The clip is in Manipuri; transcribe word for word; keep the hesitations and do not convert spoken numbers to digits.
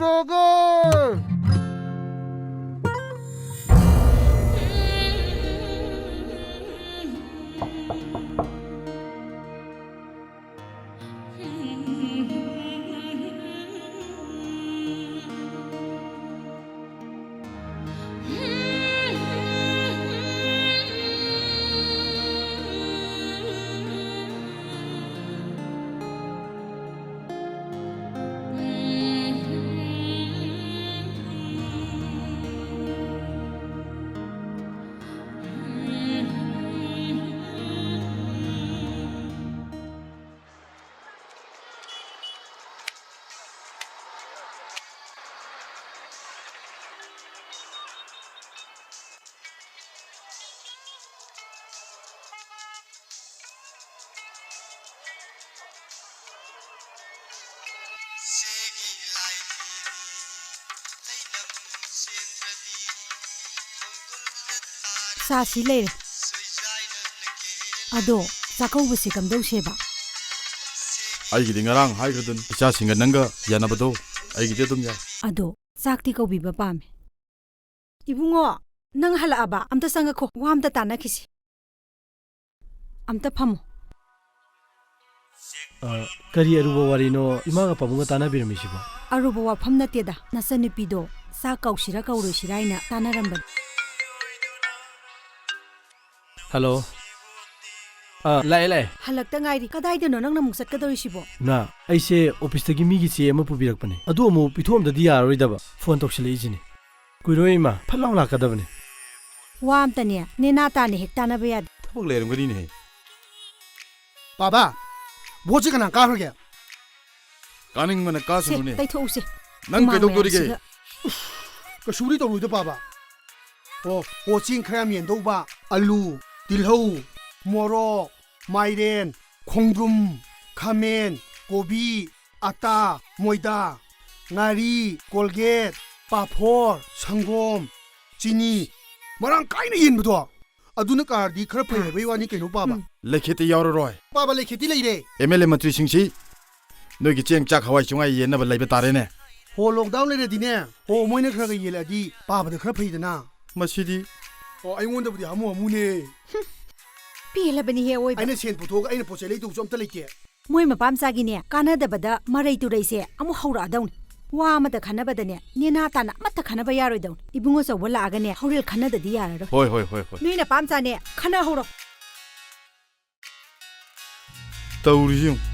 ꯂꯥꯛꯑꯒ꯫ ꯆꯥꯁꯤ ꯂꯩꯔꯦ꯫ ꯑꯗꯣ ꯆꯥꯛꯀꯧꯕꯁꯤ ꯀꯝꯗꯧꯁꯦꯕ? ꯑꯩꯒꯤꯗꯤ ꯉꯔꯥꯡ ꯍꯥꯏꯈ꯭ꯔꯗꯨꯅꯤ, ꯏꯆꯥꯁꯤꯡꯒ ꯅꯪꯒ ꯌꯥꯅꯕꯗꯣ ꯑꯩꯒꯤꯗꯤ ꯑꯗꯨꯝ ꯌꯥꯏ꯫ ꯑꯗꯣ ꯆꯥꯛꯇꯤ ꯀꯧꯕꯤꯕ ꯄꯥꯝꯃꯦ꯫ ꯏꯕꯨꯡꯉꯣ, ꯅꯪ ꯍꯜꯂꯛꯑꯕ? ꯑꯝꯇ ꯆꯪꯉꯛꯈꯣ, ꯋꯥ ꯑꯝꯇ ꯇꯥꯟꯅꯈꯤꯁꯤ꯫ ꯑꯝꯇ ꯐꯝꯃꯣ꯫ ꯑ, ꯀꯔꯤ ꯑꯔꯨꯕ ꯋꯥꯔꯤꯅꯣ ꯏꯃꯥꯒ ꯄꯥꯕꯨꯡꯒ ꯇꯥꯟꯅꯕꯤꯔꯝꯃꯤꯁꯤꯕꯣ? ꯑꯔꯨꯕ ꯋꯥꯐꯝ ꯅꯠꯇꯦꯗ, ꯅꯆꯟꯅꯨꯄꯤꯗꯣ ꯆꯥꯛ ꯀꯧꯁꯤꯔꯥ ꯀꯧꯔꯣꯏꯁꯤꯔꯥ ꯍꯥꯏꯅ ꯇꯥꯟꯅꯔꯝꯕꯅꯤ꯫ ꯍꯜꯂꯣ꯫ ꯑꯥ, ꯂꯥꯛꯑꯦ, ꯂꯥꯛꯑꯦ꯫ ꯍꯜꯂꯛꯇ ꯉꯥꯏꯔꯤ꯫ ꯀꯗꯥꯏꯗꯅꯣ ꯅꯪꯅ ꯑꯃꯨꯛ ꯆꯠꯀꯗꯧꯔꯤꯁꯤꯕꯣ? ꯏꯃꯥ, ꯑꯩꯁꯦ ꯑꯣꯐꯤꯁꯇꯒꯤ ꯃꯤꯒꯤ ꯆꯦ ꯑꯃ ꯄꯨꯕꯤꯔꯛꯄꯅꯦ꯫ ꯑꯗꯨ ꯑꯃꯨꯛ ꯄꯤꯊꯣꯛꯑꯝꯗꯗꯤ ꯌꯥꯔꯔꯣꯏꯗꯕ꯫ ꯐꯣꯟ ꯇꯧꯁꯤꯜꯂꯛꯏꯁꯤꯅꯤ꯫ ꯀꯨꯏꯔꯣꯏ ꯏꯃꯥ, ꯐꯠ ꯂꯥꯎ ꯂꯥꯛꯀꯗꯕꯅꯤ꯫ ꯋꯥ ꯑꯝꯇꯅꯦ, ꯅꯦꯅꯥ ꯇꯥꯅ ꯍꯦꯛ ꯇꯥꯟꯅꯕ ꯌꯥꯗꯦ꯫ ꯊꯕꯛ ꯂꯩꯔꯝꯒꯅꯤꯅꯦꯍꯦ꯫ ꯕꯥꯕꯥ, ꯚꯣꯠꯁꯦ ꯀꯅꯥ ꯀꯥꯈ꯭ꯔꯒꯦ? ꯀꯥꯅꯤꯡꯕꯅ ꯁꯦ, ꯀꯥꯁꯅꯨꯅꯦ꯫ ꯇꯩꯊꯣꯛꯎꯁꯦ꯫ ꯅꯪ ꯍꯨꯃꯥꯡ ꯀꯩꯗꯧꯗꯣꯔꯤꯒꯦ? ꯃꯌꯥꯝꯁꯤꯒ꯫ ꯎꯐ, ꯀꯩꯁꯨꯕꯨꯗꯤ ꯇꯧꯔꯣꯏꯗ ꯕꯥꯕꯥ꯫ ꯑꯣ, ꯑꯣ, ꯆꯦꯡ ꯈꯔ ꯌꯥꯝ ꯌꯦꯟꯗꯧꯕ, ꯑꯂꯨ, ꯇꯤꯜꯍꯧ, ꯃꯣꯔꯣꯛ, ꯃꯥꯏꯔꯦꯟ, ꯈꯣꯡꯗ꯭ꯔꯨꯝ, ꯈꯥꯃꯦꯟ, ꯀꯣꯕꯤ, ꯑꯇꯥ, ꯃꯣꯏꯗꯥ, ꯉꯥꯔꯤ, ꯀꯣꯜꯒꯦꯠ, ꯄꯥꯐꯣꯔ, ꯁꯪꯒꯣꯝ, ꯆꯤꯅꯤ, ꯃꯔꯥꯡ ꯀꯥꯏꯅ ꯌꯦꯟꯕꯗꯣ꯫ ꯑꯗꯨꯅ ꯀꯥꯔꯗꯤ ꯈꯔ ꯐꯩ ꯍꯥꯏꯕꯩ ꯋꯥꯅꯤ ꯀꯩꯅꯣ, ꯄꯥꯕ꯫ ꯎꯝ꯫ ꯂꯩꯈꯦꯠꯇꯤ ꯌꯥꯎꯔꯔꯣꯏ꯫ ꯄꯥꯕ, ꯂꯩꯈꯦꯠꯇꯤ ꯂꯩꯔꯦ꯫ ꯑꯦꯝ ꯑꯦꯜ ꯑꯦ ꯃꯟꯇ꯭ꯔꯤꯁꯤꯡꯁꯤ ꯅꯣꯏꯒꯤ ꯆꯦꯡ, ꯆꯥꯛ, ꯍꯋꯥꯏ, ꯆꯦꯡꯋꯥꯏ ꯌꯦꯟꯅꯕ ꯂꯩꯕ ꯇꯥꯔꯦꯅꯦ꯫ ꯍꯣ, ꯂꯣꯛꯗꯥꯎꯟ ꯂꯩꯔꯗꯤꯅꯦ, ꯍꯣ, ꯃꯣꯏꯅ ꯈꯔ ꯈꯔ ꯌꯦꯜꯂꯛꯑꯗꯤ ꯄꯥꯕꯗ ꯈꯔ ꯐꯩꯗꯅ꯫ ꯃꯁꯤꯗꯤ꯫ ꯑꯣ, ꯑꯩꯉꯣꯟꯗꯕꯨꯗꯤ ꯍꯥꯃꯨ ꯍꯥꯃꯨꯅꯦ꯫ ꯄꯦꯜꯂꯕꯅꯤꯍꯦ ꯑꯋꯣꯏꯕ꯫ ꯑꯩꯅ ꯁꯦꯟ ꯄꯨꯊꯣꯛꯑꯒ ꯑꯩꯅ ꯄꯣꯠ ꯆꯩ ꯂꯩꯗꯧꯁꯨ ꯑꯝꯇ ꯂꯩꯇꯦ꯫ ꯃꯣꯏ ꯃꯄꯥ ꯃꯆꯥꯒꯤꯅꯦ, ꯀꯥꯟꯅꯗꯕꯗ ꯃꯔꯩ ꯇꯨꯔꯩꯁꯦ ꯑꯃꯨꯛ ꯍꯧꯔꯛꯑꯗꯧꯅꯤ꯫ ꯋꯥ ꯑꯃꯇ ꯈꯟꯅꯕꯗꯅꯦ, ꯅꯦꯅꯥ ꯇꯥꯅ ꯑꯃꯠꯇ ꯈꯟꯅꯕ ꯌꯥꯔꯣꯏꯗꯧꯅꯤ꯫ ꯏꯕꯨꯡꯉꯣ ꯆꯧꯕ ꯂꯥꯛꯑꯒꯅꯦ, ꯍꯣꯔꯦꯜ ꯈꯟꯅꯗꯗꯤ ꯌꯥꯔꯔꯣꯏ꯫ ꯍꯣꯏ, ꯍꯣꯏ, ꯍꯣꯏ, ꯍꯣꯏ꯫ ꯅꯣꯏ ꯅꯄꯥ ꯃꯆꯥꯅꯦ, ꯈꯟꯅꯍꯧꯔꯣ꯫ ꯇꯧꯔꯤꯁꯤ ꯌꯦꯡꯉꯨ꯫